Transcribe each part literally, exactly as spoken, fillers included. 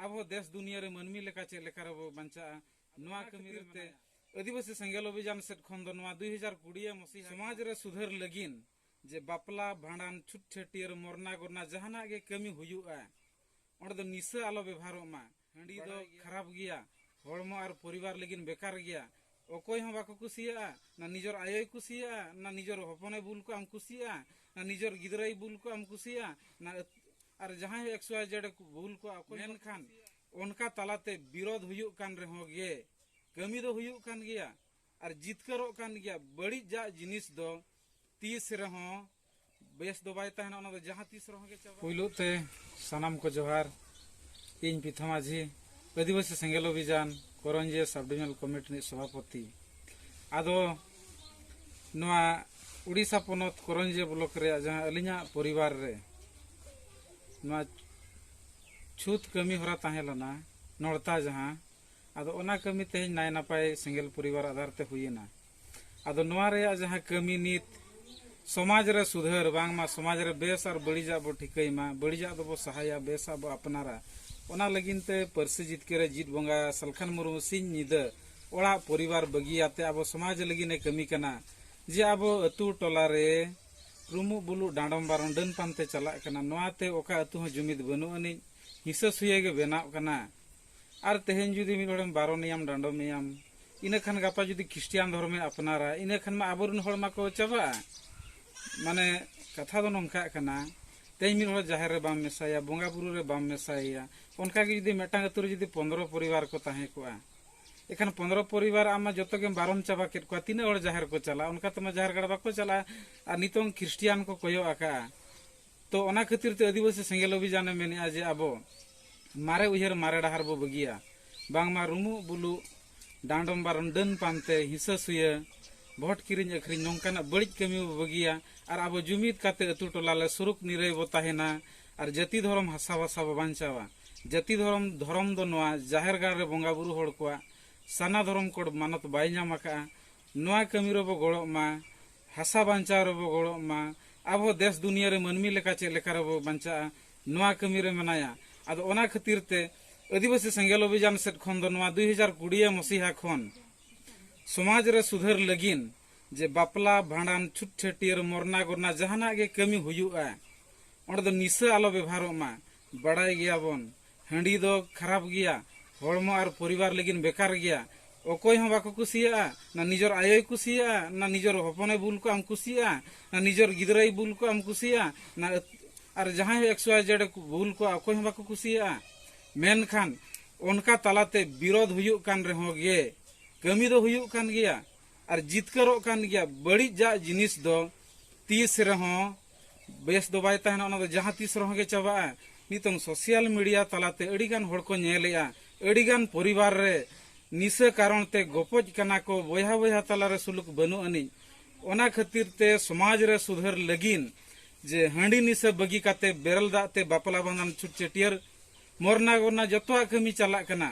ᱟᱵᱚ ᱫᱮᱥ ᱫᱩᱱᱤᱭᱟᱹ ᱨᱮ ᱢᱟᱹᱱᱢᱤ ᱞᱮᱠᱟ ᱪᱮᱫ ᱞᱮᱠᱟ ᱨᱮᱵᱚ ᱵᱟᱧᱪᱟᱜᱼᱟ, ᱱᱚᱣᱟ ᱠᱟᱹᱢᱤ ᱨᱮ ᱢᱮᱱᱟᱭᱟ᱾ ᱟᱹᱫᱤᱵᱟᱹᱥᱤ ᱥᱮᱸᱜᱮᱞ ᱚᱵᱷᱤᱡᱟᱱ ᱥᱮᱫ ᱠᱷᱚᱱ ᱫᱚ ᱱᱚᱣᱟ ᱫᱩᱭ ᱦᱟᱡᱟᱨ ᱠᱩᱲᱤ ᱢᱟᱹᱥᱤᱦᱟ ᱥᱚᱢᱟᱡᱽ ᱨᱮ ᱥᱩᱫᱷᱟᱹᱨ ᱞᱟᱹᱜᱤᱫ ᱡᱮ ᱵᱟᱯᱞᱟ, ᱵᱷᱟᱸᱰᱟᱱ, ᱪᱷᱩᱛ ᱪᱷᱟᱹᱴᱭᱟᱹᱨ, ᱢᱚᱨᱱᱟ ᱜᱚᱨᱱᱟ ᱡᱟᱦᱟᱱᱟᱜ ᱜᱮ ᱠᱟᱹᱢᱤ ᱦᱩᱭᱩᱜᱼᱟ, ᱚᱸᱰᱮ ᱫᱚ ᱱᱤᱥᱟᱹ ᱟᱞᱚ ᱵᱮᱵᱷᱟᱨᱚᱜ ᱢᱟ᱾ ᱦᱟᱺᱰᱤ ᱫᱚ ᱠᱷᱟᱨᱟᱯ ᱜᱮᱭᱟ, ᱦᱚᱲᱢᱚ ᱟᱨ ᱯᱚᱨᱤᱵᱟᱨ ᱞᱟᱹᱜᱤᱫ ᱵᱮᱠᱟᱨ ᱜᱮᱭᱟ᱾ ᱚᱠᱚᱭ ᱦᱚᱸ ᱵᱟᱠᱚ ᱠᱩᱥᱤᱭᱟᱜᱼᱟ, ᱱᱟ ᱱᱤᱡᱚᱨ ᱟᱭᱳᱭ ᱠᱩᱥᱤᱭᱟᱜᱼᱟ, ᱱᱟ ᱱᱤᱡᱚᱨ ᱦᱚᱯᱚᱱᱮ ᱵᱩᱞ ᱠᱚᱜ ᱟᱢ ᱠᱩᱥᱤᱭᱟᱜᱼᱟ, ᱱᱟ ᱱᱤᱡᱚᱨ ᱜᱤᱫᱽᱨᱟᱹᱭ ᱵᱩᱞ ᱠᱚᱜ ᱟᱢ ᱠᱩᱥᱤᱭᱟᱜᱼᱟ, ᱱᱟ ᱟᱹᱛ-, ᱟᱨ ᱡᱟᱦᱟᱸᱭ ᱦᱚᱸ ᱮᱠᱥ ᱣᱟᱭ ᱡᱮᱰ ᱮ ᱵᱩᱞ ᱠᱚᱜᱼᱟ, ᱚᱠᱚᱭ ᱢᱮᱱᱠᱷᱟᱱ ᱚᱱᱠᱟ ᱛᱟᱞᱟᱛᱮ ᱵᱤᱨᱳᱫᱷ ᱦᱩᱭᱩᱜ ᱠᱟᱱ ᱨᱮᱦᱚᱸ ᱜᱮ ᱠᱟᱹᱢᱤ ᱫᱚ ᱦᱩᱭᱩᱜ ᱠᱟᱱ ᱜᱮᱭᱟ ᱟᱨ ᱡᱤᱛᱠᱟᱹᱨᱚᱜ ᱠᱟᱱ ᱜᱮᱭᱟ᱾ ᱵᱟᱹᱲᱤᱡᱟᱜ ᱡᱤᱱᱤᱥ ᱫᱚ ᱛᱤᱥ ᱨᱮᱦᱚᱸ ᱵᱮᱥ ᱫᱚ ᱵᱟᱭ ᱛᱟᱦᱮᱱᱟ, ᱚᱱᱟ ᱫᱚ ᱡᱟᱦᱟᱸ ᱛᱤᱥ ᱨᱮᱦᱚᱸ ᱜᱮ ᱪᱟᱵᱟᱜᱼᱟ᱾ ᱯᱩᱭᱞᱩ ᱛᱮ ᱥᱟᱱᱟᱢ ᱠᱚ ᱡᱚᱦᱟᱨ᱾ ᱤᱧ ᱯᱤᱛᱷᱟ ᱢᱟᱹᱡᱷᱤ, ᱟᱹᱫᱤᱵᱟᱹᱥᱤ ᱥᱮᱸᱜᱮᱞ ᱚᱵᱷᱤᱡᱟᱱ ᱠᱚᱨᱚᱧᱡᱤᱭᱟᱹ ᱥᱟᱵ ᱰᱤᱵᱷᱤᱡᱚᱱᱟᱞ ᱠᱚᱢᱤᱴᱤ ᱨᱤᱱᱤᱡ ᱥᱚᱵᱷᱟᱯᱚᱛᱤ᱾ ᱟᱫᱚ ᱱᱚᱣᱟ ᱩᱲᱤᱥᱥᱟ ᱯᱚᱱᱚᱛ ᱠᱚᱨᱚᱧᱡᱤᱭᱟᱹ ᱵᱞᱚᱠ ᱨᱮᱭᱟᱜ ᱡᱟᱦᱟᱸ ᱟᱹᱞᱤᱧᱟᱜ ᱯᱚᱨᱤᱵᱟᱨ ᱨᱮ ᱱᱚᱣᱟ ᱪᱷᱩᱛ ᱠᱟᱹᱢᱤ ᱦᱚᱨᱟ ᱛᱟᱦᱮᱸ ᱞᱮᱱᱟ, ᱱᱚᱲᱛᱟ ᱡᱟᱦᱟᱸ, ᱟᱫᱚ ᱚᱱᱟ ᱠᱟᱹᱢᱤ ᱛᱮᱦᱮᱧ ᱱᱟᱭ ᱱᱟᱯᱟᱭ ᱥᱮᱸᱜᱮᱞ ᱯᱚᱨᱤᱵᱟᱨ ᱟᱫᱷᱟᱨ ᱛᱮ ᱦᱩᱭᱮᱱᱟ᱾ ᱟᱫᱚ ᱱᱚᱣᱟ ᱨᱮᱭᱟᱜ ᱡᱟᱦᱟᱸ ᱠᱟᱹᱢᱤ ᱱᱤᱛ ᱥᱚᱢᱟᱡᱽ ᱨᱮ ᱥᱩᱫᱷᱟᱹᱨ, ᱵᱟᱝᱢᱟ ᱥᱚᱢᱟᱡᱽ ᱨᱮ ᱵᱮᱥ ᱟᱨ ᱵᱟᱹᱲᱤᱡᱟᱜ ᱵᱚ ᱴᱷᱤᱠᱟᱹᱭ ᱢᱟ, ᱵᱟᱹᱲᱤᱡᱟᱜ ᱫᱚᱵᱚ ᱥᱟᱦᱟᱭᱟ, ᱵᱮᱥᱟᱜ ᱵᱚ ᱟᱯᱱᱟᱨᱟ᱾ ᱚᱱᱟ ᱞᱟᱹᱜᱤᱫ ᱛᱮ ᱯᱟᱹᱨᱥᱤ ᱡᱤᱛᱠᱟᱹᱨ ᱨᱮ ᱡᱤᱛ ᱵᱚᱸᱜᱟ ᱥᱟᱞᱠᱷᱟᱱ ᱢᱩᱨᱢᱩ ᱥᱤᱧ ᱧᱤᱫᱟᱹ ᱚᱲᱟᱜ ᱯᱚᱨᱤᱵᱟᱨ ᱵᱟᱹᱜᱤᱭᱟᱛᱮ ᱟᱵᱚ ᱥᱚᱢᱟᱡᱽ ᱞᱟᱹᱜᱤᱫ ᱮ ᱠᱟᱹᱢᱤ ᱠᱟᱱᱟ᱾ ᱡᱮ ᱟᱵᱚ ᱟᱹᱛᱩ ᱴᱚᱞᱟ ᱨᱮ ᱨᱩᱢᱩᱜ ᱵᱩᱞᱩᱜ ᱰᱟᱸᱰᱚᱢ ᱵᱟᱨᱚᱱ ᱰᱟᱹᱱ ᱯᱟᱱᱛᱮ ᱪᱟᱞᱟᱜ ᱠᱟᱱᱟ, ᱱᱚᱣᱟ ᱛᱮ ᱚᱠᱟ ᱟᱹᱛᱩ ᱦᱚᱸ ᱡᱩᱢᱤᱫ ᱵᱟᱹᱱᱩᱜ ᱟᱹᱱᱤᱡ, ᱦᱤᱸᱥᱟᱹ ᱥᱩᱭᱟᱹ ᱜᱮ ᱵᱮᱱᱟᱣ ᱠᱟᱱᱟ᱾ ᱟᱨ ᱛᱮᱦᱮᱧ ᱡᱩᱫᱤ ᱢᱤᱫ ᱦᱚᱲᱮᱢ ᱵᱟᱨᱚᱱᱮᱭᱟᱢ, ᱰᱟᱸᱰᱚᱢᱮᱭᱟᱢ, ᱤᱱᱟᱹ ᱠᱷᱟᱱ ᱜᱟᱯᱟ ᱡᱩᱫᱤ ᱠᱷᱨᱤᱥᱴᱤᱭᱟᱱ ᱫᱷᱚᱨᱚᱢᱮ ᱟᱯᱱᱟᱨᱟ, ᱤᱱᱟᱹ ᱠᱷᱟᱱ ᱢᱟ ᱟᱵᱚᱨᱮᱱ ᱦᱚᱲ ᱢᱟᱠᱚ ᱪᱟᱵᱟᱜᱼᱟ᱾ ᱢᱟᱱᱮ, ᱠᱟᱛᱷᱟ ᱫᱚ ᱱᱚᱝᱠᱟᱜ ᱠᱟᱱᱟ, ᱛᱮᱦᱮᱧ ᱢᱤᱫ ᱦᱚᱲ ᱡᱟᱦᱮᱨ ᱨᱮ ᱵᱟᱢ ᱢᱮᱥᱟᱭᱟ, ᱵᱚᱸᱜᱟ ᱵᱩᱨᱩ ᱨᱮ ᱵᱟᱢ ᱢᱮᱥᱟᱭᱮᱭᱟ, ᱚᱱᱠᱟ ᱜᱮ ᱡᱩᱫᱤ ᱢᱤᱫᱴᱟᱝ ᱟᱹᱛᱩ ᱨᱮ ᱡᱩᱫᱤ ᱯᱚᱱᱫᱽᱨᱚ ᱯᱚᱨᱤᱵᱟᱨ ᱠᱚ ᱛᱟᱦᱮᱸ ᱠᱚᱜᱼᱟ, ᱮᱠᱷᱟᱱ ᱯᱚᱱᱫᱽᱨᱚ ᱯᱚᱨᱤᱵᱟᱨ ᱟᱢ ᱢᱟ ᱡᱚᱛᱚ ᱜᱮᱢ ᱵᱟᱨᱚᱱ ᱪᱟᱵᱟ ᱠᱮᱫ ᱠᱚᱣᱟ, ᱛᱤᱱᱟᱹᱜ ᱦᱚᱲ ᱡᱟᱦᱮᱨ ᱠᱚ ᱪᱟᱞᱟᱜᱼᱟ? ᱚᱱᱠᱟ ᱛᱮᱢᱟ ᱡᱟᱦᱮᱨ ᱜᱟᱲ ᱵᱟᱠᱚ ᱪᱟᱞᱟᱜᱼᱟ᱾ ᱟᱨ ᱱᱤᱛᱚᱝ ᱠᱷᱨᱤᱥᱴᱤᱭᱟᱱ ᱠᱚ ᱠᱚᱭᱚᱜ ᱟᱠᱟᱜᱼᱟ᱾ ᱛᱚ ᱚᱱᱟ ᱠᱷᱟᱹᱛᱤᱨ ᱛᱮ ᱟᱹᱫᱤᱵᱟᱹᱥᱤ ᱥᱮᱸᱜᱮᱞ ᱚᱵᱷᱤᱡᱟᱱᱮ ᱢᱮᱱᱮᱜᱼᱟ ᱡᱮ ᱟᱵᱚ ᱢᱟᱨᱮ ᱩᱭᱦᱟᱹᱨ ᱢᱟᱨᱮ ᱰᱟᱦᱟᱨ ᱵᱚ ᱵᱟᱹᱜᱤᱭᱟ, ᱵᱟᱝᱢᱟ ᱨᱩᱢᱩᱜ ᱵᱩᱞᱩᱜ, ᱰᱟᱸᱰᱚᱢ ᱵᱟᱨᱚᱱ, ᱰᱟᱹᱱ ᱯᱟᱱᱛᱮ, ᱦᱤᱸᱥᱟᱹ ᱥᱩᱭᱟᱹ, ᱵᱷᱳᱴ ᱠᱤᱨᱤᱧ ᱟᱹᱠᱷᱨᱤᱧ, ᱱᱚᱝᱠᱟᱱᱟᱜ ᱵᱟᱹᱲᱤᱡ ᱠᱟᱹᱢᱤ ᱵᱚ ᱵᱟᱹᱜᱤᱭᱟ᱾ ᱟᱨ ᱟᱵᱚ ᱡᱩᱢᱤᱫ ᱠᱟᱛᱮ ᱟᱹᱛᱩ ᱴᱚᱞᱟ ᱞᱮ ᱥᱩᱨᱩᱠ ᱱᱤᱨᱟᱹᱭ ᱵᱚ ᱛᱟᱦᱮᱱᱟ ᱟᱨ ᱡᱟᱹᱛᱤ ᱫᱷᱚᱨᱚᱢ ᱦᱟᱥᱟ ᱵᱷᱟᱥᱟ ᱵᱚ ᱵᱟᱧᱪᱟᱣᱟ᱾ ᱡᱟᱹᱛᱤ ᱫᱷᱚᱨᱚᱢ, ᱫᱷᱚᱨᱚᱢ ᱫᱚ ᱱᱚᱣᱟ ᱡᱟᱦᱮᱨ ᱜᱟᱲ ᱨᱮ ᱵᱚᱸᱜᱟ ᱵᱩᱨᱩ ᱦᱚᱲ ᱠᱚᱣᱟᱜ ᱥᱟᱨᱱᱟ ᱫᱷᱚᱨᱚᱢ ᱠᱳᱰ ᱢᱟᱱᱚᱛ ᱵᱟᱭ ᱧᱟᱢ ᱟᱠᱟᱫᱼᱟ᱾ ᱱᱚᱣᱟ ᱠᱟᱹᱢᱤ ᱨᱮᱵᱚ ᱜᱚᱲᱚᱜ ᱢᱟ, ᱦᱟᱥᱟ ᱵᱟᱧᱪᱟᱣ ᱨᱮᱵᱚ ᱜᱚᱲᱚᱜ ᱢᱟ, ᱟᱵᱚ ᱫᱮᱥ ᱫᱩᱱᱤᱭᱟᱹ ᱨᱮ ᱢᱟᱹᱱᱢᱤ ᱞᱮᱠᱟ ᱪᱮᱫ ᱞᱮᱠᱟ ᱨᱮᱵᱚ ᱵᱟᱧᱪᱟᱜᱼᱟ, ᱱᱚᱣᱟ ᱠᱟᱹᱢᱤ ᱨᱮ ᱢᱮᱱᱟᱭᱟ᱾ ᱟᱫᱚ ᱚᱱᱟ ᱠᱷᱟᱹᱛᱤᱨ ᱛᱮ ᱟᱹᱫᱤᱵᱟᱹᱥᱤ ᱥᱮᱸᱜᱮᱞ ᱚᱵᱷᱤᱡᱟᱱ ᱥᱮᱫ ᱠᱷᱚᱱ ᱫᱚ ᱱᱚᱣᱟ ᱫᱩᱭ ᱦᱟᱡᱟᱨ ᱠᱩᱲᱤ ᱢᱟᱹᱥᱤᱦᱟ ᱠᱷᱚᱱ ᱥᱚᱢᱟᱡᱽ ᱨᱮ ᱥᱩᱫᱷᱟᱹᱨ ᱞᱟᱹᱜᱤᱫ ᱡᱮ ᱵᱟᱯᱞᱟ, ᱵᱷᱟᱸᱰᱟᱱ, ᱪᱷᱩᱛ ᱪᱷᱟᱹᱴᱭᱟᱹᱨ, ᱢᱚᱨᱱᱟ ᱜᱚᱨᱱᱟ ᱡᱟᱦᱟᱱᱟᱜ ᱜᱮ ᱠᱟᱹᱢᱤ ᱦᱩᱭᱩᱜᱼᱟ, ᱚᱸᱰᱮ ᱫᱚ ᱱᱤᱥᱟᱹ ᱟᱞᱚ ᱵᱮᱵᱷᱟᱨᱚᱜ ᱢᱟ᱾ ᱵᱟᱲᱟᱭ ᱜᱮᱭᱟᱵᱚᱱ, ᱦᱟᱺᱰᱤ ᱫᱚ ᱠᱷᱟᱨᱟᱯ ᱜᱮᱭᱟ, ᱦᱚᱲᱢᱚ ᱟᱨ ᱯᱚᱨᱤᱵᱟᱨ ᱞᱟᱹᱜᱤᱫ ᱵᱮᱠᱟᱨ ᱜᱮᱭᱟ᱾ ᱚᱠᱚᱭ ᱦᱚᱸ ᱵᱟᱠᱚ ᱠᱩᱥᱤᱭᱟᱜᱼᱟ, ᱱᱟ ᱱᱤᱡᱚᱨ ᱟᱭᱳᱭ ᱠᱩᱥᱤᱭᱟᱜᱼᱟ, ᱱᱟ ᱱᱤᱡᱚᱨ ᱦᱚᱯᱚᱱᱮ ᱵᱩᱞ ᱠᱚᱜ ᱟᱢ ᱠᱩᱥᱤᱭᱟᱜᱼᱟ, ᱱᱟ ᱱᱤᱡᱚᱨ ᱜᱤᱫᱽᱨᱟᱹᱭ ᱵᱩᱞ ᱠᱚᱜ ᱟᱢ ᱠᱩᱥᱤᱭᱟᱜᱼᱟ, ᱱᱟ ᱟᱹᱛ-, ᱟᱨ ᱡᱟᱦᱟᱸᱭ ᱦᱚᱸ ᱮᱠᱥ ᱣᱟᱭ ᱡᱮᱰ ᱮ ᱵᱩᱞ ᱠᱚᱣᱟ, ᱚᱠᱚᱭ ᱦᱚᱸ ᱵᱟᱠᱚ ᱠᱩᱥᱤᱭᱟᱜᱼᱟ᱾ ᱢᱮᱱᱠᱷᱟᱱ ᱚᱱᱠᱟ ᱛᱟᱞᱟᱛᱮ ᱵᱤᱨᱳᱫᱷ ᱦᱩᱭᱩᱜ ᱠᱟᱱ ᱨᱮᱦᱚᱸ ᱜᱮ ᱠᱟᱹᱢᱤ ᱫᱚ ᱦᱩᱭᱩᱜ ᱠᱟᱱ ᱜᱮᱭᱟ ᱟᱨ ᱡᱤᱛᱠᱟᱹᱨᱚᱜ ᱠᱟᱱ ᱜᱮᱭᱟ᱾ ᱵᱟᱹᱲᱤᱡᱟᱜ ᱡᱤᱱᱤᱥ ᱫᱚ ᱛᱤᱥ ᱨᱮᱦᱚᱸ ᱵᱮᱥ ᱫᱚ ᱵᱟᱭ ᱛᱟᱦᱮᱱᱟ, ᱚᱱᱟ ᱫᱚ ᱡᱟᱦᱟᱸ ᱛᱤᱥ ᱨᱮᱦᱚᱸ ᱜᱮ ᱪᱟᱵᱟᱜᱼᱟ᱾ ᱱᱤᱛᱚᱝ ᱥᱳᱥᱟᱞ ᱢᱤᱰᱤᱭᱟ ᱛᱟᱞᱟᱛᱮ ᱟᱹᱰᱤᱜᱟᱱ ᱦᱚᱲ ᱠᱚ ᱧᱮᱞᱮᱜᱼᱟ, ᱟᱹᱰᱤᱜᱟᱱ ᱯᱚᱨᱤᱵᱟᱨ ᱨᱮ ᱱᱤᱥᱟᱹ ᱠᱟᱨᱚᱱ ᱛᱮ ᱜᱚᱯᱚᱡ ᱠᱟᱱᱟ ᱠᱚ, ᱵᱚᱭᱦᱟ ᱵᱚᱭᱦᱟ ᱛᱟᱞᱟᱨᱮ ᱥᱩᱞᱩᱠ ᱵᱟᱹᱱᱩᱜ ᱟᱹᱱᱤᱡ᱾ ᱚᱱᱟ ᱠᱷᱟᱹᱛᱤᱨ ᱛᱮ ᱥᱚᱢᱟᱡᱽ ᱨᱮ ᱥᱩᱫᱷᱟᱹᱨ ᱞᱟᱹᱜᱤᱫ ᱡᱮ ᱦᱟᱺᱰᱤ ᱱᱤᱥᱟᱹ ᱵᱟᱹᱜᱤ ᱠᱟᱛᱮ ᱵᱮᱨᱮᱞ ᱫᱟᱜ ᱛᱮ ᱵᱟᱯᱞᱟ ᱵᱷᱟᱸᱰᱟᱱ ᱪᱷᱩᱛ ᱪᱷᱟᱹᱴᱭᱟᱹᱨ ᱢᱚᱨᱱᱟ ᱜᱚᱨᱱᱟ ᱡᱚᱛᱚᱣᱟᱜ ᱠᱟᱹᱢᱤ ᱪᱟᱞᱟᱜ ᱠᱟᱱᱟ᱾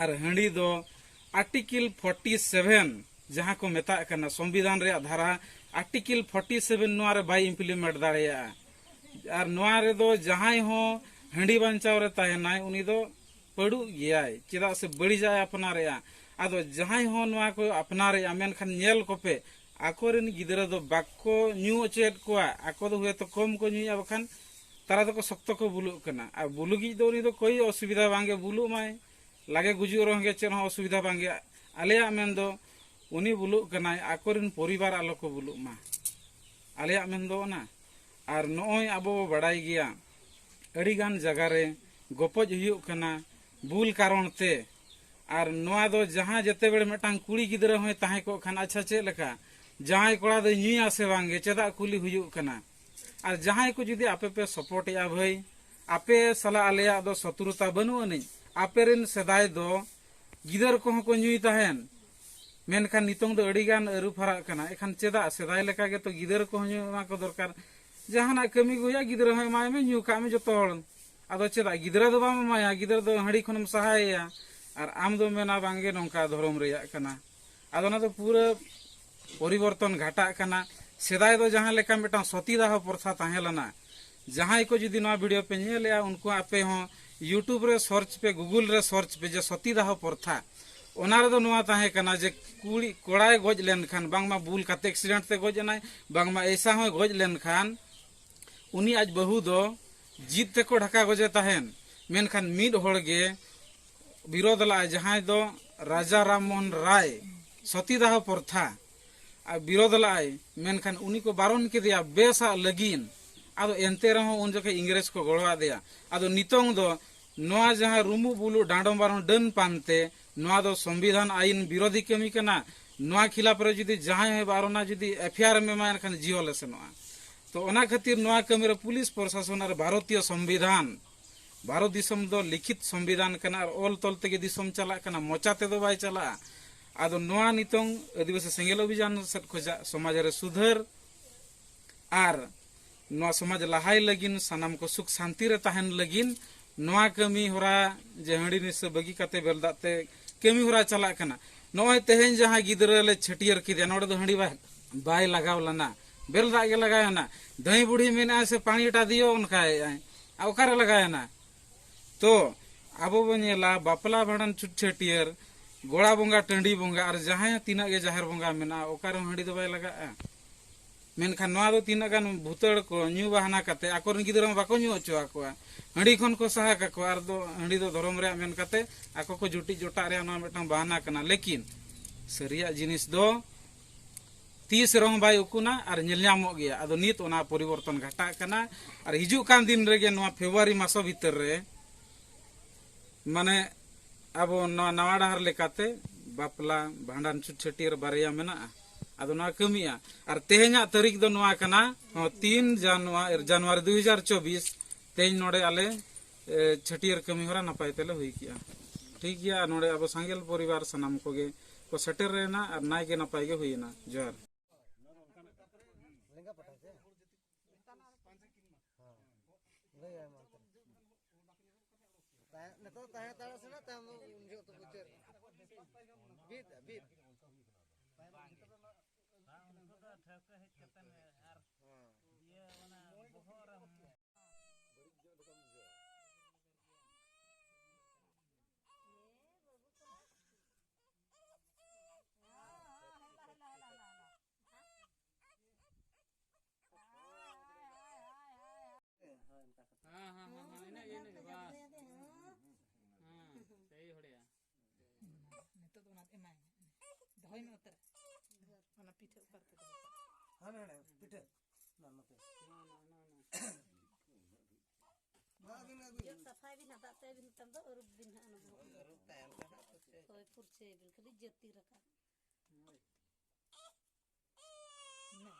ᱟᱨ ᱦᱟᱺᱰᱤ ᱫᱚ ᱟᱨᱴᱤᱠᱮᱞ ᱯᱷᱳᱨᱴᱤ ᱥᱮᱵᱷᱮᱱ ᱡᱟᱦᱟᱸ ᱠᱚ ᱢᱮᱛᱟᱜ ᱠᱟᱱᱟ ᱥᱚᱝᱵᱤᱫᱷᱟᱱ ᱨᱮᱭᱟᱜ ᱫᱷᱟᱨᱟ, ᱟᱨᱴᱤᱠᱮᱞ ᱯᱷᱳᱨᱴᱤ ᱥᱮᱵᱷᱮᱱ ᱱᱚᱣᱟ ᱨᱮ ᱵᱟᱭ ᱤᱢᱯᱞᱤᱢᱮᱱᱴ ᱫᱟᱲᱮᱭᱟᱜᱼᱟ᱾ ᱟᱨ ᱱᱚᱣᱟ ᱨᱮᱫᱚ ᱡᱟᱦᱟᱸᱭ ᱦᱚᱸ ᱦᱟᱺᱰᱤ ᱵᱟᱧᱪᱟᱣ ᱨᱮ ᱛᱟᱦᱮᱱᱟᱭ, ᱩᱱᱤ ᱫᱚ ᱯᱟᱹᱰᱩᱜ ᱜᱮᱭᱟᱭ, ᱪᱮᱫᱟᱜ ᱥᱮ ᱵᱟᱹᱲᱤᱡᱟᱜ ᱮ ᱟᱯᱱᱟᱨᱮᱜᱼᱟ᱾ ᱟᱫᱚ ᱡᱟᱦᱟᱸᱭ ᱦᱚᱸ ᱱᱚᱣᱟ ᱠᱚ ᱟᱯᱱᱟᱨᱮᱜᱼᱟ, ᱢᱮᱱᱠᱷᱟᱱ ᱧᱮᱞ ᱠᱚᱯᱮ, ᱟᱠᱚᱨᱮᱱ ᱜᱤᱫᱽᱨᱟᱹ ᱫᱚ ᱵᱟᱠᱚ ᱧᱩ ᱦᱚᱪᱚᱭᱮᱫ ᱠᱚᱣᱟ᱾ ᱟᱠᱚ ᱫᱚ ᱦᱚᱭᱛᱳ ᱠᱚᱢ ᱠᱚ ᱧᱩᱭᱟ, ᱵᱟᱠᱷᱟᱱ ᱛᱟᱞᱟ ᱫᱚᱠᱚ ᱥᱚᱠᱛᱚ ᱠᱚ ᱵᱩᱞᱩᱜ ᱠᱟᱱᱟ᱾ ᱟᱨ ᱵᱩᱞᱩᱜᱤᱡ ᱫᱚ ᱩᱱᱤ ᱫᱚ ᱠᱳᱭ ᱚᱥᱩᱵᱤᱫᱷᱟ ᱵᱟᱝᱜᱮ, ᱵᱩᱞᱩᱜ ᱢᱟᱭ, ᱞᱟᱜᱮ ᱜᱩᱡᱩᱜ ᱨᱮᱦᱚᱸ ᱜᱮ ᱪᱮᱫ ᱦᱚᱸ ᱚᱥᱩᱵᱤᱫᱷᱟ ᱵᱟᱝᱜᱮ᱾ ᱟᱞᱮᱭᱟᱜ ᱢᱮᱱ ᱫᱚ ᱩᱱᱤ ᱵᱩᱞᱩᱜ ᱠᱟᱱᱟᱭ, ᱟᱠᱚᱨᱮᱱ ᱯᱚᱨᱤᱵᱟᱨ ᱟᱞᱚ ᱠᱚ ᱵᱩᱞᱩᱜ ᱢᱟ, ᱟᱞᱮᱭᱟᱜ ᱢᱮᱱ ᱫᱚ ᱚᱱᱟ᱾ ᱟᱨ ᱱᱚᱜᱼᱚᱭ ᱟᱵᱚ ᱵᱚ ᱵᱟᱲᱟᱭ ᱜᱮᱭᱟ, ᱟᱹᱰᱤᱜᱟᱱ ᱡᱟᱭᱜᱟ ᱨᱮ ᱜᱚᱯᱚᱡ ᱦᱩᱭᱩᱜ ᱠᱟᱱᱟ ᱵᱩᱞ ᱠᱟᱨᱚᱱ ᱛᱮ᱾ ᱟᱨ ᱱᱚᱣᱟ ᱫᱚ ᱡᱟᱦᱟᱸ ᱡᱮᱛᱮ ᱵᱮᱲᱮ ᱢᱤᱫᱴᱟᱝ ᱠᱩᱲᱤ ᱜᱤᱫᱽᱨᱟᱹ ᱦᱚᱸᱭ ᱛᱟᱦᱮᱸ ᱠᱚᱜ ᱠᱷᱟᱱ, ᱟᱪᱪᱷᱟ, ᱪᱮᱫ ᱞᱮᱠᱟ ᱡᱟᱦᱟᱸᱭ ᱠᱚᱲᱟ ᱫᱚᱭ ᱧᱩᱭᱟ ᱥᱮ ᱵᱟᱝᱜᱮ, ᱪᱮᱫᱟᱜ ᱠᱩᱞᱤ ᱦᱩᱭᱩᱜ ᱠᱟᱱᱟ? ᱟᱨ ᱡᱟᱦᱟᱸᱭ ᱠᱚ ᱡᱩᱫᱤ ᱟᱯᱮ ᱯᱮ ᱥᱟᱯᱳᱨᱴ ᱮᱜᱼᱟ, ᱵᱷᱟᱹᱭ, ᱟᱯᱮ ᱥᱟᱞᱟᱜ ᱟᱞᱮᱭᱟᱜ ᱫᱚ ᱥᱚᱛᱨᱩᱛᱟ ᱵᱟᱹᱱᱩᱜ ᱟᱹᱱᱤᱡ᱾ ᱟᱯᱮ ᱨᱮᱱ ᱥᱮᱫᱟᱭ ᱫᱚ ᱜᱤᱫᱟᱹᱨ ᱠᱚᱦᱚᱸ ᱠᱚ ᱧᱩᱭ ᱛᱟᱦᱮᱱ, ᱢᱮᱱᱠᱷᱟᱱ ᱱᱤᱛᱚᱝ ᱫᱚ ᱟᱹᱰᱤ ᱜᱟᱱ ᱟᱹᱨᱩ ᱯᱷᱟᱨᱟᱜ ᱠᱟᱱᱟ᱾ ᱮᱠᱷᱟᱱ ᱪᱮᱫᱟᱜ ᱥᱮᱫᱟᱭ ᱞᱮᱠᱟ ᱜᱮᱛᱚ ᱜᱤᱫᱟᱹᱨ ᱠᱚᱦᱚᱸ ᱧᱩ ᱮᱢᱟ ᱠᱚ ᱫᱚᱨᱠᱟᱨ᱾ ᱡᱟᱦᱟᱱᱟᱜ ᱠᱟᱹᱢᱤ ᱠᱚ ᱦᱩᱭᱩᱜᱼᱟ, ᱜᱤᱫᱽᱨᱟᱹ ᱦᱚᱸ ᱮᱢᱟᱭ ᱢᱮ, ᱧᱩ ᱠᱟᱜ ᱢᱮ ᱡᱚᱛᱚ ᱦᱚᱲ᱾ ᱟᱫᱚ ᱪᱮᱫᱟᱜ ᱜᱤᱫᱽᱨᱟᱹ ᱫᱚ ᱵᱟᱢ ᱮᱢᱟᱭᱟ? ᱜᱤᱫᱽᱨᱟᱹ ᱫᱚ ᱦᱟᱺᱰᱤ ᱠᱷᱚᱱᱮᱢ ᱥᱟᱦᱟᱭᱮᱭᱟ, ᱟᱨ ᱟᱢ ᱫᱚᱢ ᱢᱮᱱᱟ ᱵᱟᱝᱜᱮ ᱱᱚᱝᱠᱟ ᱫᱷᱚᱨᱚᱢ ᱨᱮᱭᱟᱜ ᱠᱟᱱᱟ᱾ ᱟᱫᱚ ᱚᱱᱟ ᱫᱚ ᱯᱩᱨᱟᱹ ᱯᱚᱨᱤᱵᱚᱨᱛᱚᱱ ᱜᱷᱟᱴᱟᱜ ᱠᱟᱱᱟ᱾ ᱥᱮᱫᱟᱭ ᱫᱚ ᱡᱟᱦᱟᱸ ᱞᱮᱠᱟ ᱢᱤᱫᱴᱟᱝ ᱥᱚᱛᱤᱫᱟᱦᱚ ᱯᱨᱚᱛᱷᱟ ᱛᱟᱦᱮᱸ ᱞᱮᱱᱟ, ᱡᱟᱦᱟᱸᱭ ᱠᱚ ᱡᱩᱫᱤ ᱱᱚᱣᱟ ᱵᱷᱤᱰᱤᱭᱳ ᱯᱮ ᱧᱮᱞᱮᱜᱼᱟ, ᱩᱱᱠᱩ ᱟᱯᱮ ᱦᱚᱸ YouTube ᱨᱮ ᱥᱟᱨᱪ ᱯᱮ, Google ᱨᱮ ᱥᱟᱨᱪ ᱯᱮ ᱡᱮ ᱥᱚᱛᱤᱫᱟᱦᱚ ᱯᱨᱚᱛᱷᱟ᱾ ᱚᱱᱟ ᱨᱮᱫᱚ ᱱᱚᱣᱟ ᱛᱟᱦᱮᱸ ᱠᱟᱱᱟ ᱡᱮ ᱠᱩᱲᱤ, ᱠᱚᱲᱟᱭ ᱜᱚᱡ ᱞᱮᱱᱠᱷᱟᱱ, ᱵᱟᱝᱢᱟ ᱵᱩᱞ ᱠᱟᱛᱮ ᱮᱠᱥᱤᱰᱮᱱᱴ ᱛᱮ ᱜᱚᱡ ᱮᱱᱟᱭ, ᱵᱟᱝᱢᱟ ᱮᱭᱥᱟ ᱦᱚᱸᱭ ᱜᱚᱡ ᱞᱮᱱᱠᱷᱟᱱ, ᱩᱱᱤ ᱟᱡ ᱵᱟᱹᱦᱩ ᱫᱚ ᱡᱤᱫ ᱛᱮᱠᱚ ᱰᱷᱟᱠᱟ ᱜᱚᱡᱮ ᱛᱟᱦᱮᱱ᱾ ᱢᱮᱱᱠᱷᱟᱱ ᱢᱤᱫ ᱦᱚᱲ ᱜᱮ ᱵᱤᱨᱳᱫᱷ ᱞᱟᱜᱼᱟᱭ, ᱡᱟᱦᱟᱸᱭ ᱫᱚ ᱨᱟᱡᱟ ᱨᱟᱢ ᱢᱳᱦᱚᱱ ᱨᱟᱭ, ᱥᱚᱛᱤᱫᱟᱦᱚ ᱯᱨᱚᱛᱷᱟ, ᱟᱨ ᱵᱤᱨᱳᱫᱷ ᱞᱟᱜᱼᱟᱭ᱾ ᱢᱮᱱᱠᱷᱟᱱ ᱩᱱᱤ ᱠᱚ ᱵᱟᱨᱚᱱ ᱠᱮᱫᱮᱭᱟ ᱵᱮᱥᱟᱜ ᱞᱟᱹᱜᱤᱫ᱾ ᱟᱫᱚ ᱮᱱᱛᱮ ᱨᱮᱦᱚᱸ ᱩᱱ ᱡᱚᱠᱷᱮᱡ ᱤᱝᱨᱮᱡᱽ ᱠᱚ ᱜᱚᱲᱚ ᱟᱫᱮᱭᱟ᱾ ᱟᱫᱚ ᱱᱤᱛᱚᱝ ᱫᱚ ᱱᱚᱣᱟ ᱡᱟᱦᱟᱸ ᱨᱩᱢᱩᱜ ᱵᱩᱞᱩᱜ ᱰᱟᱸᱰᱚᱢ ᱵᱟᱨᱚᱱ ᱰᱟᱹᱱ ᱯᱟᱱᱛᱮ, ᱱᱚᱣᱟ ᱫᱚ ᱥᱚᱝᱵᱤᱫᱷᱟᱱ ᱟᱭᱤᱱ ᱵᱤᱨᱳᱫᱷᱤ ᱠᱟᱹᱢᱤ ᱠᱟᱱᱟ᱾ ᱱᱚᱣᱟ ᱠᱷᱤᱞᱟᱯ ᱨᱮ ᱡᱩᱫᱤ ᱡᱟᱦᱟᱸᱭ ᱦᱚᱸᱭ ᱵᱟᱨᱚᱱᱟ, ᱡᱩᱫᱤ ᱮᱯᱷ ᱟᱭ ᱟᱨ ᱮᱢ ᱮᱢᱟ, ᱮᱱᱠᱷᱟᱱ ᱡᱤᱦᱚᱞ ᱮ ᱥᱮᱱᱚᱜᱼᱟ᱾ ᱛᱚ ᱚᱱᱟ ᱠᱷᱟᱹᱛᱤᱨ ᱱᱚᱣᱟ ᱠᱟᱹᱢᱤ ᱨᱮ ᱯᱩᱞᱤᱥ ᱯᱨᱚᱥᱟᱥᱚᱱ ᱟᱨ ᱵᱷᱟᱨᱚᱛᱤᱭᱚ ᱥᱚᱝᱵᱤᱫᱷᱟᱱ, ᱵᱷᱟᱨᱚᱛ ᱫᱤᱥᱚᱢ ᱫᱚ ᱞᱤᱠᱷᱤᱛ ᱥᱚᱝᱵᱤᱫᱷᱟᱱ ᱠᱟᱱᱟ ᱟᱨ ᱚᱞ ᱛᱚᱞ ᱛᱮᱜᱮ ᱫᱤᱥᱚᱢ ᱪᱟᱞᱟᱜ ᱠᱟᱱᱟ, ᱢᱚᱪᱟ ᱛᱮᱫᱚ ᱵᱟᱭ ᱪᱟᱞᱟᱜᱼᱟ᱾ ᱟᱫᱚ ᱱᱚᱣᱟ ᱱᱤᱛᱚᱝ ᱟᱹᱫᱤᱵᱟᱹᱥᱤ ᱥᱮᱸᱜᱮᱞ ᱚᱵᱷᱤᱡᱟᱱ ᱥᱮᱫ ᱠᱷᱚᱱᱟᱜ ᱥᱚᱢᱟᱡᱽ ᱨᱮ ᱥᱩᱫᱷᱟᱹᱨ ᱟᱨ ᱱᱚᱣᱟ ᱥᱚᱢᱟᱡᱽ ᱞᱟᱦᱟᱭ ᱞᱟᱹᱜᱤᱫ, ᱥᱟᱱᱟᱢ ᱠᱚ ᱥᱩᱠ ᱥᱟᱱᱛᱤ ᱨᱮ ᱛᱟᱦᱮᱱ ᱞᱟᱹᱜᱤᱫ ᱱᱚᱣᱟ ᱠᱟᱹᱢᱤ ᱦᱚᱨᱟ ᱡᱮ ᱦᱟᱺᱰᱤ ᱱᱤᱥᱟᱹ ᱵᱟᱹᱜᱤ ᱠᱟᱛᱮ ᱵᱮᱞ ᱫᱟᱜ ᱛᱮ ᱠᱟᱹᱢᱤ ᱦᱚᱨᱟ ᱪᱟᱞᱟᱜ ᱠᱟᱱᱟ᱾ ᱱᱚᱜᱼᱚᱭ ᱛᱮᱦᱮᱧ ᱡᱟᱦᱟᱸ ᱜᱤᱫᱽᱨᱟᱹ ᱞᱮ ᱪᱷᱟᱹᱴᱭᱟᱹᱨ ᱠᱮᱫᱮᱭᱟ, ᱱᱚᱰᱮ ᱫᱚ ᱦᱟᱺᱰᱤ ᱵᱟᱭ, ᱵᱟᱭ ᱞᱟᱜᱟᱣ ᱞᱮᱱᱟ, ᱵᱮᱞ ᱫᱟᱜ ᱜᱮ ᱞᱟᱜᱟᱣᱮᱱᱟ᱾ ᱫᱷᱟᱹᱭ ᱵᱩᱲᱦᱤ ᱢᱮᱱᱮᱫᱼᱟᱭ ᱥᱮ ᱯᱟᱹᱬᱤ ᱴᱟ ᱫᱤᱭᱳ ᱚᱱᱠᱟᱭᱮᱫᱼᱟᱭ, ᱟᱨ ᱚᱠᱟᱨᱮ ᱞᱟᱜᱟᱣᱮᱱᱟ? ᱛᱚ ᱟᱵᱚ ᱵᱚᱱ ᱧᱮᱞᱟ ᱵᱟᱯᱞᱟ, ᱵᱷᱟᱸᱰᱟᱱ, ᱪᱷᱩᱛ ᱪᱷᱟᱹᱴᱭᱟᱹᱨ, ᱜᱚᱲᱟ ᱵᱚᱸᱜᱟ, ᱴᱟᱺᱰᱤ ᱵᱚᱸᱜᱟ ᱟᱨ ᱡᱟᱦᱟᱸᱭ ᱛᱤᱱᱟᱹᱜ ᱜᱮ ᱡᱟᱦᱮᱨ ᱵᱚᱸᱜᱟ ᱢᱮᱱᱟᱜᱼᱟ, ᱚᱠᱟ ᱨᱮᱦᱚᱸ ᱦᱟᱺᱰᱤ ᱫᱚ ᱵᱟᱭ ᱞᱟᱜᱟᱜᱼᱟ᱾ ᱢᱮᱱᱠᱷᱟᱱ ᱱᱚᱣᱟ ᱫᱚ ᱛᱤᱱᱟᱹᱜ ᱜᱟᱱ ᱵᱷᱩᱛᱟᱹᱲ ᱠᱚ ᱧᱩ ᱵᱟᱦᱟᱱᱟ ᱠᱟᱛᱮ ᱟᱠᱚᱨᱮᱱ ᱜᱤᱫᱽᱨᱟᱹ ᱢᱟ ᱵᱟᱠᱚ ᱧᱩ ᱦᱚᱪᱚ ᱟᱠᱚᱣᱟ, ᱦᱟᱺᱰᱤ ᱠᱷᱚᱱ ᱠᱚ ᱥᱟᱦᱟ ᱠᱟᱠᱚᱣᱟ᱾ ᱟᱨ ᱫᱚ ᱦᱟᱺᱰᱤ ᱫᱚ ᱫᱷᱚᱨᱚᱢ ᱨᱮᱭᱟᱜ ᱢᱮᱱ ᱠᱟᱛᱮ ᱟᱠᱚ ᱠᱚ ᱡᱩᱴᱤᱡ ᱡᱚᱴᱟᱜ ᱨᱮᱭᱟᱜ ᱱᱚᱣᱟ ᱢᱤᱫᱴᱟᱝ ᱵᱟᱦᱟᱱᱟ ᱠᱟᱱᱟ᱾ ᱞᱮᱠᱤᱱ ᱥᱟᱹᱨᱤᱭᱟᱜ ᱡᱤᱱᱤᱥ ᱫᱚ ᱛᱤᱥ ᱨᱮᱦᱚᱸ ᱵᱟᱭ ᱩᱠᱩᱱᱟ ᱟᱨ ᱧᱮᱞ ᱧᱟᱢᱚᱜ ᱜᱮᱭᱟ᱾ ᱟᱫᱚ ᱱᱤᱛ ᱚᱱᱟ ᱯᱚᱨᱤᱵᱚᱨᱛᱚᱱ ᱜᱷᱟᱴᱟᱜ ᱠᱟᱱᱟ᱾ ᱟᱨ ᱦᱤᱡᱩᱜ ᱠᱟᱱ ᱫᱤᱱ ᱨᱮᱜᱮ ᱱᱚᱣᱟ ᱯᱷᱮᱵᱽᱨᱩᱣᱟᱨᱤ ᱢᱟᱥᱚ ᱵᱷᱤᱛᱤᱨ ᱨᱮ, ᱢᱟᱱᱮ, ᱟᱵᱚ ᱱᱚᱣᱟ ᱱᱟᱣᱟ ᱰᱟᱦᱟᱨ ᱞᱮᱠᱟᱛᱮ ᱵᱟᱯᱞᱟ, ᱵᱷᱟᱸᱰᱟᱱ, ᱪᱷᱩᱛ ᱪᱷᱟᱹᱴᱭᱟᱹᱨ ᱵᱟᱨᱭᱟ ᱢᱮᱱᱟᱜᱼᱟ᱾ ᱟᱫᱚ ᱱᱚᱣᱟ ᱠᱟᱹᱢᱤᱜᱼᱟ᱾ ᱟᱨ ᱛᱮᱦᱮᱧᱟᱜ ᱛᱟᱹᱨᱤᱠᱷ ᱫᱚ ᱱᱚᱣᱟ ᱠᱟᱱᱟ, ᱦᱚᱸ, ᱛᱤᱱ ᱡᱟᱱᱩᱣᱟ-, ᱡᱟᱱᱩᱣᱟᱨᱤ ᱫᱩ ᱦᱟᱡᱟᱨ ᱪᱚᱵᱵᱤᱥ᱾ ᱛᱮᱦᱮᱧ ᱱᱚᱰᱮ ᱟᱞᱮ, ᱮ, ᱪᱷᱟᱹᱴᱭᱟᱹᱨ ᱠᱟᱹᱢᱤ ᱦᱚᱨᱟ ᱱᱟᱯᱟᱭ ᱛᱮᱞᱮ ᱦᱩᱭ ᱠᱮᱜᱼᱟ᱾ ᱴᱷᱤᱠ ᱜᱮᱭᱟ, ᱟᱨ ᱱᱚᱰᱮ ᱟᱵᱚ ᱥᱟᱸᱜᱮᱞ ᱯᱚᱨᱤᱵᱟᱨ ᱥᱟᱱᱟᱢ ᱠᱚᱜᱮ ᱠᱚ ᱥᱮᱴᱮᱨ ᱮᱱᱟ ᱟᱨ ᱱᱟᱭ ᱜᱮ ᱱᱟᱯᱟᱭ ᱜᱮ ᱦᱩᱭᱮᱱᱟ᱾ ᱡᱚᱦᱟᱨ᱾ ᱞᱟᱹᱭᱟᱭ ᱢᱟ ᱚᱱᱛᱮ ᱨᱮ᱾ ᱛᱟᱦᱮᱸ, ᱱᱤᱛᱚᱜ ᱫᱚ ᱛᱟᱦᱮᱸ ᱦᱟᱛᱟᱲᱚᱜ ᱥᱮ ᱱᱟᱜ, ᱛᱟᱭᱚᱢ ᱫᱚ ᱩᱱ ᱡᱚᱦᱚᱜ ᱫᱚ ᱩᱪᱟᱹᱲ᱾ ᱵᱤᱫ, ᱵᱤᱫ᱾ ᱵᱟᱝ, ᱩᱱᱠᱩ ᱫᱚ ᱴᱷᱟᱹᱣᱠᱟᱹ ᱦᱮᱡ ᱠᱟᱛᱮ ᱟᱨ ᱤᱭᱟᱹ ᱚᱱᱟ ᱵᱚᱦᱚᱜ ᱨᱮ ᱦᱟᱱᱮ ᱦᱟᱱᱮ ᱯᱤᱴᱷᱟᱹ᱾ ᱱᱟ ᱱᱚᱛᱮ᱾ ᱱᱟ, ᱱᱟ, ᱱᱟ, ᱱᱟ᱾ ᱱᱚᱣᱟ ᱵᱤᱱ ᱟᱹᱜᱩᱭᱟ᱾ ᱡᱚᱜ ᱥᱟᱯᱷᱟᱭ ᱵᱤᱱ, ᱦᱟᱫᱟᱜ ᱛᱮ ᱵᱤᱱ ᱛᱟᱢ ᱫᱚ ᱟᱹᱨᱩᱵ ᱵᱤᱱ ᱦᱟᱸᱜ ᱚᱱᱟ ᱵᱚᱦᱚᱜ ᱨᱮ᱾ ᱟᱹᱨᱩᱵ ᱛᱟᱭᱚᱢ ᱛᱮ ᱦᱟᱸᱜ ᱯᱷᱩᱨᱪᱟᱹᱭ᱾ ᱦᱳᱭ, ᱯᱷᱩᱨᱪᱟᱹᱭ ᱵᱤᱱ, ᱠᱷᱟᱹᱞᱤ ᱡᱟᱹᱛᱤ ᱨᱟᱠᱟᱵ᱾ ᱦᱳᱭ᱾ ᱱᱟ᱾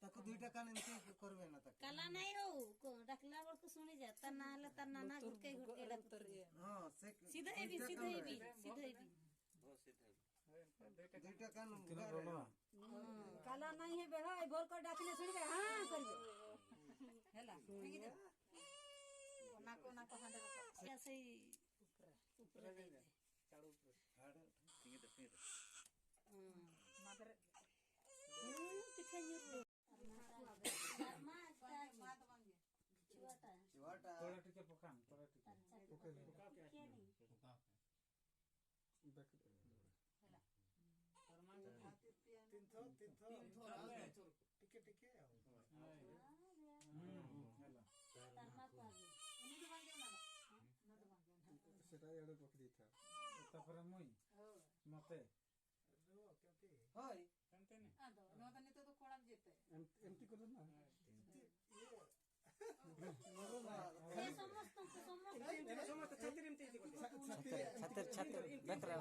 ତାକୁ ଦୁଇଟା କାନ ଏମିତି କରିବେ ନା ତାକୁ। କାଲା ନାଇଁ ହଉ, କ-, ଡାକିଲା ବେଳକୁ ଶୁଣିଯା, ତା ନାଁ ହେଲେ ତା ନାନା ଲୁତୁର ଘୁଟକେଇ ଘୁଟକେଇ ଡାକୁଥିବେ। ହଁ, ସେ ସିଧା ହେଇବି, ଦୁଇଟା ସିଧା କାନ ହେଇବି, ସିଧା ହେଇବି। ଓ, ସିଧା ହେଇବି। ଦୁଇଟା କାନ। କାଲା ନାଇଁ ହେବେ, ହଁ, ଏ ଭଲକରି ଡାକିଲେ ଶୁଣିବେ, ହଁ କରିବେ। ହେଲା, ଫିଙ୍ଗି ଦେ। ନାକ, ନାକ ହାଣ୍ଡେ ରଖ। ସେଇ ଉପରେ, ଉପରେ ଦେଇଦେ। ଚାଡ଼ୁ ଉପରେ। ଫିଙ୍ଗି ଦେ, ଫିଙ୍ଗି ଦେ। ହୁଁ। ମାତରେ। ହୁଁ, ପିଠା ᱧୁର। ଛୁଆଟା। ଛୁଆଟା। ତଳେ ଟିକେ ପକାନ, ତଳେ ଟିକେ। ପକେଇ ଦେ। ପକାଅ। ପକାଅ। ଦେଖ। ତିନି ଥର, ତିନି ଥର। ତିନି ଥର। ଟିକେ, ଟିକେ ଆଉ। ହୁଁ, ହୁଁ, ହେଲା। ସେଟା ଇଆଡ଼େ ପକେଇ ଦେଇଥାଅ। ତାପରେ ମୁଇଁ। ମତେ। ରୁହ, କେମିତି? ହଇ। ଏମିତି ନି? ᱟᱫᱚ, ᱱᱚᱣᱟ ᱫᱚ ᱱᱤᱛᱚᱜ ᱫᱚ ᱠᱚᱲᱟᱢ ᱡᱮᱛᱮ। ଏମିତି, ଏମିତି କର ନା। ଏମିତି, ଇଏ। ଏ ସମସ୍ତଙ୍କୁ, ସମସ୍ତଙ୍କୁ। ଏମିତି, ଏମିତି ସମସ୍ତେ ଛାତିରେ ଏମିତି, ଏମିତି କରିଦିଅ। ଛାତିରେ, ଛାତିରେ, ଛାତିରେ, ବେକରେ।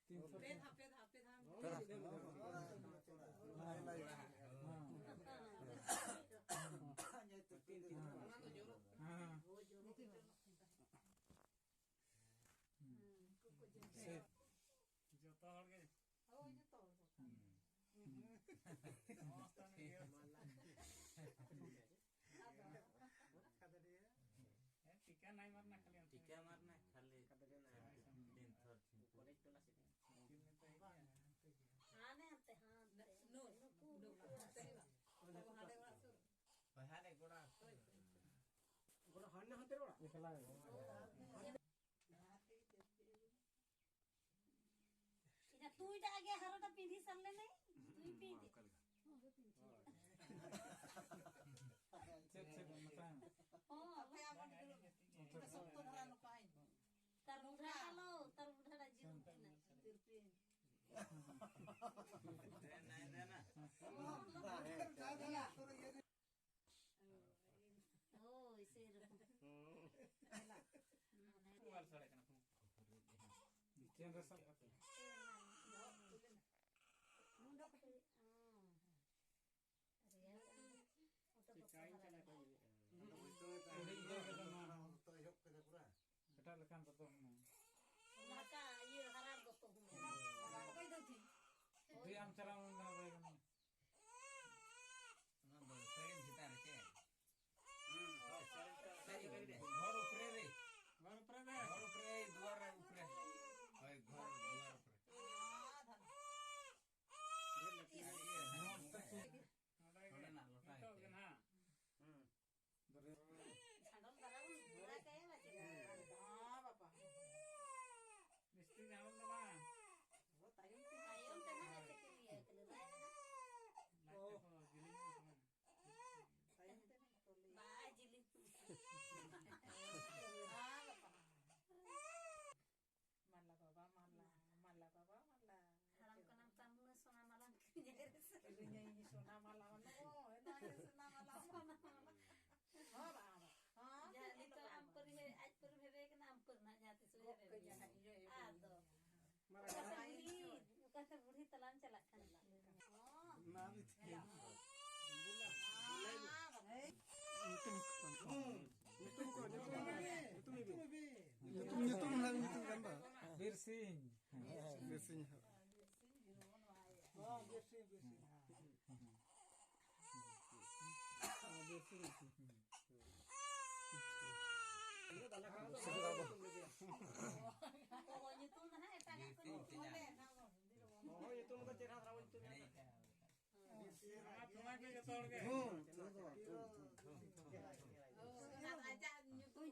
ତିନି ଥର। ପେଧା, ପେଧା, ପେଧା। ପେଧା। ହଁ। ହଁ। ᱡᱚᱛᱚ ᱦᱚᱲ ᱜᱮ। ᱦᱳᱭ, ᱡᱚᱛᱚ ᱦᱚᱲ ᱠᱚ᱾ ᱦᱩᱸ᱾ ᱥᱚᱢᱚᱥᱛᱚ ᱱᱤᱭᱚᱢ᱾ ᱟᱫᱚ ᱦᱮᱸ, ᱴᱤᱠᱟ ᱱᱟᱭ ᱢᱟᱨᱱᱟ ᱠᱷᱟᱹᱞᱤ ᱚᱱᱛᱮ᱾ ᱴᱤᱠᱟ ᱢᱟᱨᱱᱟ ᱠᱷᱟᱹᱞᱤ᱾ ᱦᱳᱭ, ᱥᱚᱢᱚᱥᱛᱚ᱾ ᱫᱤᱱ ᱛᱷᱚᱨ ᱪᱤᱱᱛᱟᱹ᱾ ᱠᱚᱞᱮᱡᱽ ᱴᱚᱞᱟ ᱥᱮᱫ᱾ ᱴᱷᱤᱠ ᱱᱤᱛᱚᱜ ᱦᱤᱡᱩᱜᱼᱟ᱾ ᱦᱟᱱᱮ ᱦᱟᱱᱛᱮ, ᱦᱟᱱᱛᱮ᱾ ᱱᱩ-, ᱱᱩᱠᱩ, ᱱᱩᱠᱩ ᱦᱟᱱᱛᱮ᱾ ᱦᱟᱸᱰᱮ ᱚᱲᱟᱜ ᱥᱩᱨ᱾ ᱦᱳᱭ, ᱦᱟᱸᱰᱮ ᱜᱚᱲᱟ᱾ ᱦᱳᱭ, ᱦᱳᱭ᱾ ᱜᱚᱲᱟ ᱦᱟᱱᱮ ᱦᱟᱱᱛᱮ ᱚᱲᱟᱜ᱾ ᱮᱠᱞᱟ ᱜᱮ᱾ ᱤᱧᱟᱹᱜ ᱛᱩᱭ ᱫᱟᱜ ᱜᱮ ᱦᱟᱨᱚ ᱫᱟ ᱯᱤᱸᱰᱷᱤ ᱥᱟᱞ ᱞᱮᱱᱟᱭ᱾ ᱛᱩᱭ ᱯᱤᱸᱰᱷᱤ᱾ ᱪᱮᱫ, ᱪᱮᱫ ᱢᱮᱛᱟᱭ ᱢᱮ? ᱦᱚᱸ᱾ ᱟᱯᱮ ᱟᱵᱚ ᱱᱤᱛᱚᱜ ᱥᱚᱠᱛᱚ ᱫᱷᱟᱨᱟ ᱱᱚᱝᱠᱟᱭ᱾ ᱛᱟᱨ ᱵᱩᱰᱷᱟ ᱰᱟᱞᱚ, ᱛᱟᱨ ᱵᱩᱰᱷᱟ ᱰᱟ ᱡᱤᱞ ᱠᱟᱱᱟ᱾ ᱛᱤᱨᱯᱤᱱ᱾ ᱫᱮᱱᱟ, ᱫᱮᱱᱟ᱾ ᱦᱳᱭ, ᱥᱮᱨᱚᱠᱚᱢ᱾ ᱦᱩᱸ᱾ ᱢᱳᱵᱟᱭᱤᱞ ᱥᱟᱰᱮ ᱠᱟᱱᱟ, ᱦᱩᱸ᱾ ᱪᱮᱱ ᱨᱮ ᱥᱟᱵ ᱠᱟᱛᱮ᱾ ᱪᱤᱠᱟᱹᱧ ᱠᱟᱱᱟ ᱠᱚ᱾ ᱟᱹᱰᱤ ᱤᱭᱟᱹ ᱠᱟᱫᱟ ᱱᱚᱣᱟ᱾ ᱮᱴᱟᱜ ᱞᱮᱠᱟᱱ ᱫᱚᱛᱚ ᱦᱩᱱᱟᱹᱝ᱾ ᱚᱱᱟ ᱠᱟ ᱤᱭᱟᱹ ᱦᱟᱨᱟᱲ ᱫᱚᱛᱚ ᱦᱩᱱᱟᱹᱝ᱾ ᱚᱠᱚᱭ ᱫᱚ ᱛᱤ? ᱟᱹᱰᱤ ᱟᱢ ᱪᱟᱞᱟᱣ ᱞᱮᱱ ᱫᱷᱟᱣ ᱵᱟᱭ ᱜᱟᱱᱚᱜᱼᱟ᱾ ᱚᱱᱟ ᱫᱚ ᱥᱟᱹᱲᱤᱢ ᱪᱮᱛᱟᱱ ᱨᱮ ᱪᱮ? ᱦᱩᱸ, ᱦᱳᱭ, ᱥᱟᱹᱲᱤᱢ ᱪᱮᱛᱟᱱ ᱨᱮ᱾ ᱥᱟᱹᱲᱤᱢ ᱨᱮ᱾ ᱦᱚᱲ ᱩᱯᱨᱮ ᱨᱮ᱾ ᱦᱚᱲ ᱩᱯᱨᱮ ᱨᱮ᱾ ᱦᱚᱲ ᱩᱯᱨᱮ, ᱫᱩᱣᱟᱨ ᱨᱮ ᱩᱯᱨᱮ᱾ ᱦᱳᱭ, ᱜᱷᱚᱨ ᱫᱩᱣᱟᱨ ᱩᱯᱨᱮ᱾ ᱱᱚᱰᱮ ᱜᱮ᱾ ᱱᱚᱰᱮᱱᱟᱜ ᱞᱚᱴᱟ ᱱᱤᱛᱚᱜ ᱜᱮ᱾ ᱜᱮ ᱱᱟᱦᱟᱜ᱾ ᱦᱩᱸ᱾ ᱥᱟᱰᱚᱞ ᱫᱷᱟᱨᱟ ᱵᱚᱱ ᱵᱷᱚᱨᱟ ᱠᱟᱭᱟ ᱵᱟᱪᱮ᱾ ᱦᱮᱸ, ᱵᱟᱵᱟ᱾ ᱡᱟᱹᱥᱛᱤ ᱡᱟᱦᱟᱸ ᱫᱚ ᱵᱟᱝ᱾ ᱛᱟᱭᱚᱢ ᱛᱮ ᱱᱟᱦᱟᱜ ᱪᱮᱫ ᱠᱚ ᱤᱭᱟᱹ ᱠᱟᱱᱟ, ᱵᱟᱭ ᱜᱟᱱᱚᱜ᱾ ᱞᱟᱡ ᱛᱮᱠᱚ ᱡᱤᱞᱤᱧ ᱠᱚ ᱥᱟᱢᱟᱝ᱾ ᱛᱟᱭᱚᱢ ᱛᱮ ᱱᱟᱦᱟᱜ ᱠᱚ ᱞᱟᱹᱭᱟ᱾ ᱵᱟᱭ ᱡᱤᱞᱤᱧ᱾ ᱦᱮᱸ, ᱵᱟᱵᱟ᱾ ᱢᱟᱞᱟ ᱵᱟᱵᱟ ᱢᱟᱞᱟ, ᱢᱟᱞᱟ ᱵᱟᱵᱟ ᱢᱟᱞᱟ᱾ ᱦᱟᱲᱟᱢ ᱠᱟᱱᱟᱢ ᱛᱟᱢ ᱦᱩᱱᱟᱹᱝ ᱥᱚᱱᱟ ᱢᱟᱞᱟᱢ ᱠᱤᱨᱤᱧ ᱟᱭ ᱨᱮ ᱥᱮ? ᱠᱤᱨᱤᱧ ᱟᱭ ᱥᱚᱱᱟ ᱢᱟᱞᱟ, ᱱᱚᱜᱼᱚᱭ ᱱᱚᱣᱟ ᱜᱮ ᱥᱚᱱᱟ ᱢᱟᱞᱟ᱾ ᱥᱚᱱᱟ ᱢᱟᱞᱟ᱾ ᱦᱚᱸ, ᱵᱟ, ᱵᱟ᱾ ᱦᱚᱸ, ᱡᱟᱦᱟᱸ ᱱᱤᱛᱚᱜ ᱟᱢ ᱯᱟᱹᱨᱤ ᱦᱮ-, ᱟᱡ ᱯᱟᱹᱨᱤ ᱦᱮᱵᱮ ᱠᱟᱱᱟ, ᱟᱢ ᱯᱟᱹᱨᱤ ᱱᱟᱜ ᱡᱟᱦᱟᱸ ᱛᱤᱥ ᱦᱚᱸ ᱦᱮᱵᱮ ᱜᱚᱜ ᱠᱟᱹᱧ ᱜᱮᱭᱟ᱾ ᱦᱟᱸᱜ, ᱤᱭᱟᱹ ᱦᱮᱵᱮ ᱟᱫᱚ᱾ ᱜᱮᱭᱟ᱾ ᱚᱠᱟ ᱥᱮ ᱵᱩᱲᱦᱤ, ᱚᱠᱟ ᱥᱮ ᱵᱩᱲᱦᱤ ᱛᱟᱞᱟᱢ ᱪᱟᱞᱟᱜ ᱠᱟᱱᱟ᱾ ᱚᱱᱟ ᱵᱷᱤᱛᱤᱨ᱾ ᱧᱩᱛᱩᱢ ᱠᱚ, ᱧᱩᱛᱩᱢ ᱠᱚ, ᱧᱩᱛᱩᱢ ᱠᱚ, ᱧᱩᱛᱩᱢ ᱤᱫᱤ᱾ ᱧᱩᱛᱩᱢ, ᱧᱩᱛᱩᱢ ᱱᱟᱦᱟᱜ ᱧᱩᱛᱩᱢ ᱠᱟᱱ ᱫᱚ᱾ ᱵᱤᱨ ᱥᱤᱝ᱾ ᱵᱤᱨ ᱥᱤᱝ᱾ ᱦᱚᱸ, ᱵᱤᱨ ᱥᱤᱝ, ᱵᱤᱨ ᱥᱤᱝ᱾ ᱦᱚᱸ, ᱵᱤᱨ ᱥᱤᱝ᱾ ᱚᱦᱚ, ᱧᱩᱛᱩᱢ ᱫᱚ ᱱᱟᱦᱟᱜ ᱮᱴᱟᱜᱟᱜ ᱠᱚ ᱧᱩᱛᱩᱢ ᱞᱮ ᱮᱱᱟ᱾ ᱚᱦᱚ, ᱧᱩᱛᱩᱢ ᱫᱚ ᱪᱮᱦᱨᱟ ᱫᱷᱟᱨᱟ ᱵᱚᱱ ᱧᱩᱛᱩᱢ ᱮᱱᱟ᱾ ᱦᱩᱸ, ᱚᱱᱟ ᱫᱚ ᱵᱟᱝ, ᱦᱩᱸ, ᱦᱩᱸ, ᱦᱩᱸ᱾ ᱚᱱᱟ ᱫᱚ ᱟᱡᱟᱜ ᱧᱩᱛᱩᱢ᱾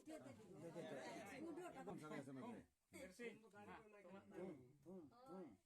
ᱵᱤᱨ ᱥᱤᱝ᱾ ᱦᱩᱸ, ᱦᱩᱸ, ᱦᱩᱸ᱾